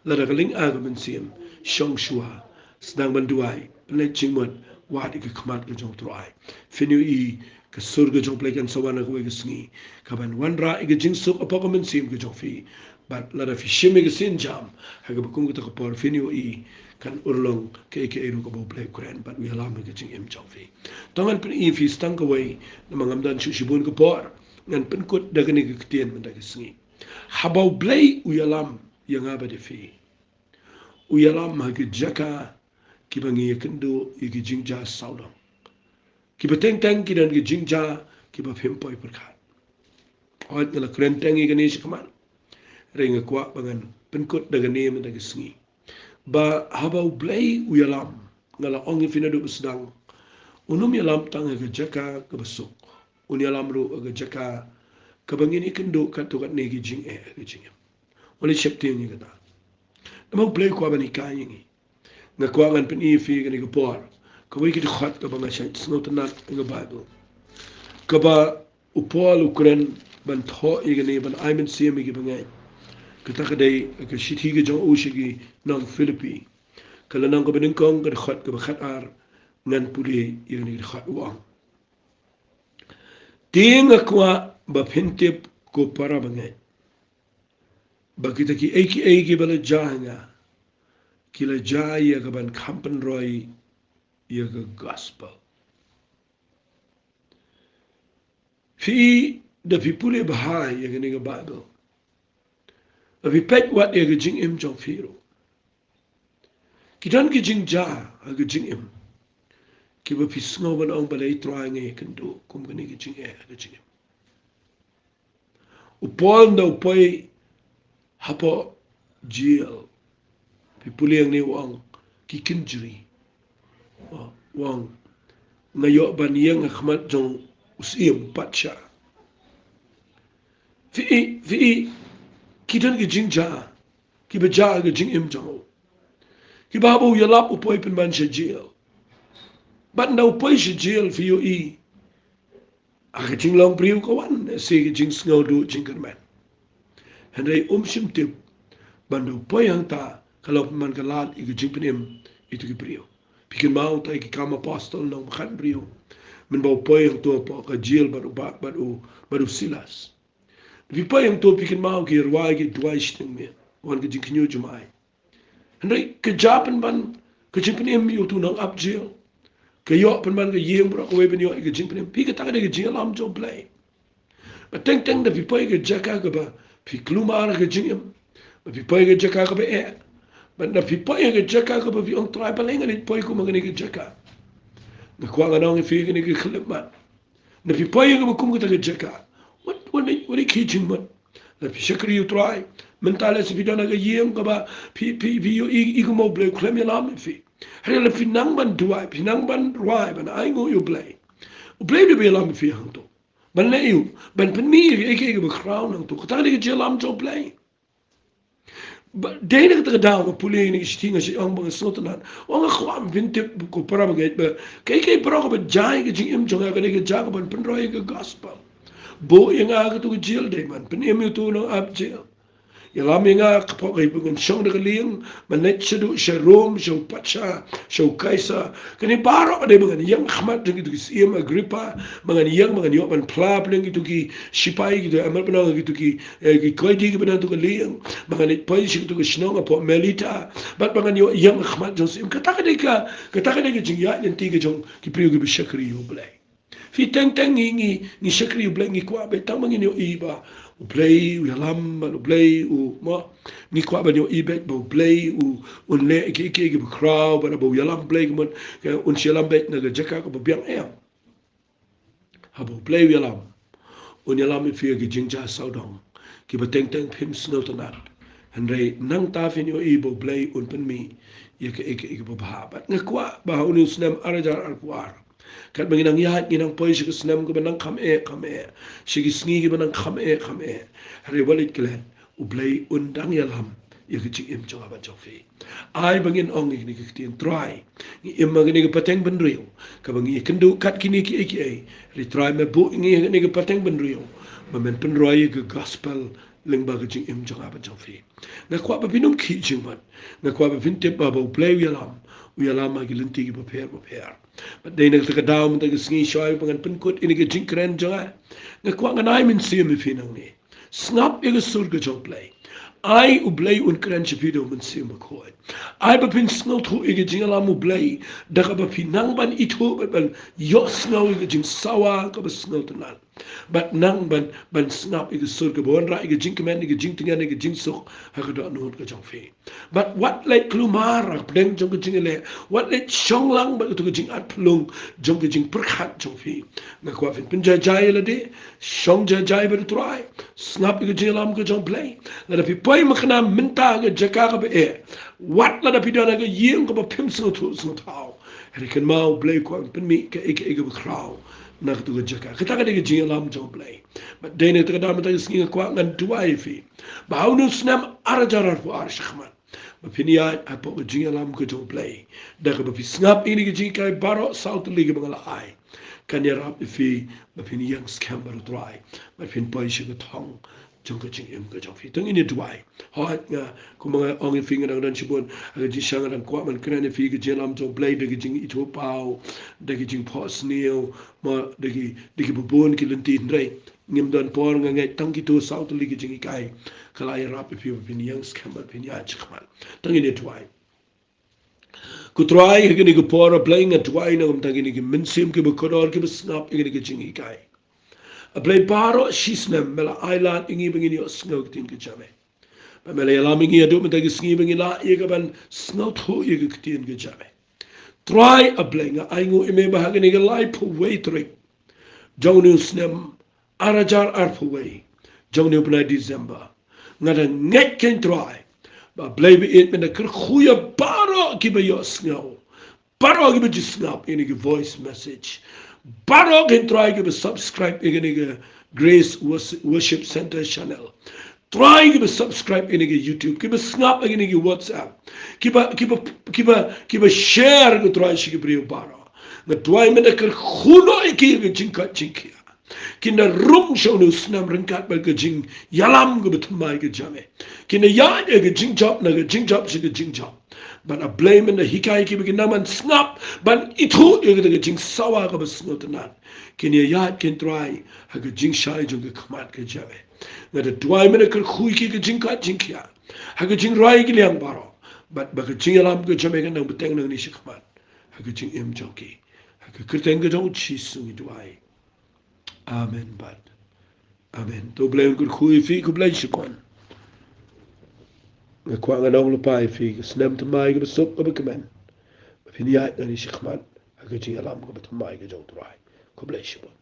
Lada ka lynga ka mynsiem shong shuwa, sdang ban duwai, pynleit jingmut, wad ïa ka khmat ka jong U Trai. Phin ïohi ka sur ka jong U Blei kan sa wan ha kawei ka sngi kaban wanrah ïa ka jingsuk hapoh ka mynsiem ka jong phi. Bad lada phi shim ïa ka sienjam ha kaba kum kata ka por, phin ïohi kan urlong kaei kaei ruh kaba U Blei u kren bad u ïalam ïa ka jingim jong phi. To ngan pyni ïa phi tang kawei, namar ngam don shuh shibun ka por. Ngan pynkut da kane ka ktien mynta ka sngi. Haba U Blei u ïalam ïa nga bad ïa phi, u ïalam ha ki jaka kiba ngi ïakynduh ïa ki jingjia sawdong, kiba teng teng ki don ki jingjia kiba phim poi pyrkhat. Hooid, nga la kren teng ïa kane shakhmat, hynrei nga kwah ba ngan pynkut da kane mynta ka sngi, ba haba U Blei u ïalam, nga la ong ïa phi naduh ba sdang, un ym ïalam tang ha ka jaka kaba suk, un ïalam ruh ha ka jaka kaba ngin ïakynduh katto katne ki jingeh ha ka jingim. Wat leit sheptieng ïa kata. Namar U Blei u kwah ban hikai ïa ngi. Nga kwah ngan pyni ïa phi kane ka por, kawei ka dkhot kaba nga shait sngewtynnat ha ka Baibl, kaba u Paul u kren ban thoh ïa kane, ban ai mynsiem ïa ki bangeit. Kata ka dei ka shithi ka jong u sha ki nong Philippi, ka lynnong kaba nyngkong, ka dkhot kaba khatar. Ngan pule ïa kane ka dkhot, u ong: Te nga kwah ba phin tip, ko para bangeit, ba kita kiei kiei kiba la jia ha nga, ki la jia ïa kaban kham pynroi ïa ka gospel. Phi, da phi pule bha ïa kane ka Baibl, da phi peit wat ïa ka jingim jong phi ruh. Ki don ki jingjia ha ka jingim kiba phi sngew ban ong, balei Trai nga ïakynduh kum kane ka jingeh ha ka jingim. U Paul ynda u poi hapoh jail, phi pule hangne, u ong, ki kynjri. U ong, nga ïoh ban ïeng ha khmat jong u syiem, u patsha. Phi i, phi i, ki don ki jingjia kiba jia ha ka jingim jong u, kiba haba u ïalap u poi pynban sha jail. Bad ynda u poi sha jail, phi ïohi, ha ka jinglong briew ka wan sa ka jingsngewduh jingkyrmen. Hynrei um shym tip ba ynda u poi hangta, ka long pynban ka lad ïa ka jingpynim ïa kito ki briew. Phi kynmaw utai Ki Kam Apostol lynnong ba khatbriew, mynba u poi hangto hapoh ka jail bad u, bad u, bad u Silas. Phi poi hangto, phi kynmaw ki rwai, ki duwai shiteng miet, wan ka jingkhynñiuh jumai. Hynrei ka jia pynban ka jingpynim ïa uto u nongap jail. Ka ïoh pynban ka ïing baroh kawei ban ïoh ïa ka jingpynim. Phi, kata ka dei ka jingïalam jong U Blei. Bad teng teng da phi poi ha ka jaka kaba phi kulmar ha ka jingim, bad phi poi ha ka jaka kaba eh, bad da phi poi ha ka jaka kaba phi ong, Trai, balei nga leit poi kum ha kane ka jaka. Nga kwah ngan ong ïa phi ha kane ka khyllipmat, da phi poi ha kaba kum kata ka jaka, wat, wat leit, wat leit khie jingmut. Lada phi shakri ïa U Trai, mynta lehse phi don ha ka ïing kaba phi, phi, phi ïohi, i kumno U Blei u khlem ïalam ïa phi. Hynrei lada phi nang ban duwai, phi nang ban rwai, ban ainguh ïa U Blei, U Blei u dei ba ïalam ïa phi hangto, ban leh ïa u, ban pynmih ïa kiei kiei kiba khraw nangto. Kata ka dei ka jingïalam jong U Blei. Ba, dei na kata ka daw nga pule ïa kane ka shithi, nga shu ong ba nga sngewtynnat. Ong, nga kwah ba phin tip, ko para bangeit, ba kaei kaei baroh kaba jia ha ka jingim jong nga, ka dei ka jia kaban pynroi ïa ka gospel. Buh ïa nga ha kato ka jail, dei ban pynim ïa uto u nongap jail. Ïalam ïa nga hapoh kaba ngan shong da ka lieng, ban leit shaduh sha Rom, sha u patsha, sha u Kaisar. Kane baroh ka dei ba ngan ïeng ha khmat jong kito ki syiem, Agrippa, ba ngan ïeng, ba ngan ïoh ban phla pdeng kito ki shipai, kito, eh, mut ban ong, kito ki, eh, ki koidi kiba na kato ka lieng, ba ngan leit poi sha kato ka shnong hapoh Melita, bad ba ngan ïoh ïeng ha khmat jong u syiem. Kata ka dei ka, kata ka dei ka jingïaid lynti ka jong ki briew kiba shakri ïa U Blei. Phi, teng teng ngi, ngi, ngi shakri ïa U Blei, ngi kwah beit tang ba ngin ïohi ba U Blei u ïalam, bad U Blei u, mo, ngi kwah ban ïohi beit ba U Blei u, un leh kiei kiei kiba khraw, bad haba u ïalam, U Blei ka mut un shu ïalam beit na ka jaka kaba biang, em. Haba U Blei u ïalam, un ïalam ïa phi ha ki jingjia sawdong kiba teng teng phim sngewtynnat. Hynrei nangta phin ïohi ba U Blei un pynmih ïa kiei kiei kiba bha. Bad nga kwah ba ha une u snem ar hajar arphew ar, katba ngi nang ïaid, ngi nang poi sha ka snem kaba nang kham eh kham eh, sha ki sngi kiba nang kham eh kham eh, hynrei wat leit klet, U Blei un dang ïalam ïa ka jingim jong nga bad jong phi. Ai ba ngin ong ïa kine ki ktien: Trai, ngi im ha kane ka pateng bynriew kaba ngi ïakynduh kat kine kiei kiei. Hynrei Trai, me buh ïa ngi ha kane ka pateng bynriew ba men pynroi ïa ka gospel lyngba ka jingim jong nga bad jong phi. Nga kwah ba phin ym khih jingmut. Nga kwah ba phin tip ba, ba U Blei u ïalam, u ïalam ha ki lynti kiba pher bapher. Bad dei na kata ka daw mynta ka sngi, shuwa ba ngan pynkut ïa kane ka jingkren jong nga, nga kwah ngan ai mynsiem ïa phi nangne. Sngap ïa ka sur ka jong U Blei. Ai U Blei un kren sha phi da U Mynsiem Bakhuid. Ai ba phin sngewthuh ïa ka jingïalam U Blei, da kaba phi nang ban ithuh bad ban ïohsngew ïa ka jingsawa kaba sngewtynnat. Bad nang ban, ban sngap ïa ka sur kaba wanrah ïa ka jingkmen, ïa ka jingtngen, ïa ka jingsuk ha ka dohnud ka jong phi. Bad wat leit kulmar hapdeng jong ka jingïaleh, wat leit shong lang bad kato ka jingatphyllung jong ka jingpyrkhat jong phi. Nga kwah phin pynjaijai ïa lade, shong jaijai bad U Trai, sngap ïa ka jingïalam ka jong U Blei. Lada phi poi mynta mynta ha ka jaka kaba eh, wat lada phi don ha ka ïing kaba phim sngewthuh sngewthaw, hynrei kynmaw, U Blei u kwah ban pynmih kaei kaei kaba khraw na katu ka jaka. Kata ka dei ka jingïalam jong U Blei. Bad dei na kata ka daw mynta ka sngi nga kwah ngan duwai ïa phi ba ha une u snem ar hajar arphew ar shakhmat, ba phin ïaid hapoh ka jingïalam ka jong U Blei, da kaba phi sngap ïa kine ki jinghikai baroh saw tylli kiba nga la ai. Kan ïarap ïa phi ba phin ïeng skhem bad U Trai, ba phin poi sha ka thong jong ka jingim ka jong phi. To ngin ïa duwai. Hooid, nga, kumba nga ong ïa phi, nga dang don shibun ha ka jingshisha, nga dang kwah ban kren ïa phi ka jingïalam jong U Blei da ka jingithuhpaw, da ka jingphohsniew, mo, da ki, da ki bun ki lynti, hynrei ngim don por, nga ngeit tang kitu saw tylli ki jinghikai ka la ïarap ïa phi ba phin ïeng skhem bad phin ïaid shakhmat. To ngin ïa duwai. Ko Trai, ha kane ka por, A Blei, nga duwai na ka bynta kine ki mynsiem kiba kordor kiba sngap ïa kane ka jinghikai. A Blei, baroh shisnem me la ai lad ïa ngi ba ngin ïohsngew ïa ka ktien ka jong me. Ba me la ïalam ïa ngi haduh mynta ka sngi ba ngin lah ïa ka ban sngewthuh ïa ka ktien ka jong me. Trai A Blei, nga ainguh ïa me ba ha kane ka laiphew wei tarik jong une u snem ar hajar arphew wei, jong une u bnai December, nga da ngeit kein Trai ba A Blei ba ïeit, men da kyrkhu ïa baroh kiba ïohsngew, baroh kiba ju sngap ïa kane ka voice message, baroh kein Trai kiba subscribe ïa kane ka Grace Worship Center channel, Trai kiba subscribe ïa kane ka YouTube, kiba sngap ïa kane ka WhatsApp, kiba, kiba, kiba, kiba share, ko Trai, sha ki briew baroh. Nga duwai men da kyrkhu noh ïa ki ha ka jingkoit jingkhiah. Kin da rung sha une u snem ryngkat bad ka jingïalam kaba thymmai ka jong me. Kin da ïaid ïa ka jingjop na ka jingjop sha ka jingjop. Bad A Blei, men da hikai ïa ki ba kin nang ban sngap, ban ithuh ïa kata ka jingsawa kaba sngewtynnat. Kin ïa ïaid kein Trai ha ka jingshai jong ka khmat ka jong me. Nga da duwai men da kyrkhu ïa ki ha ka jingkoit jingkhiah, ha ka jingrwai ki liang baroh, bad ba ka jingïalam ka jong me kan nang bteng nangne shakhmat ha ka jingim jong ki. Ha ka kyrteng ka jong U Jisu ngi duwai. Amen bad amen. To U Blei un kyrkhu ïa phi, khublei shibun. Nga kwah ngan ong lypa ïa phi, ka snem thymmai kaba suk kaba kmen, ba phin ïaid nangne shakhmat ha ka jingïalam kaba thymmai ka jong U Trai. Khublei shibun.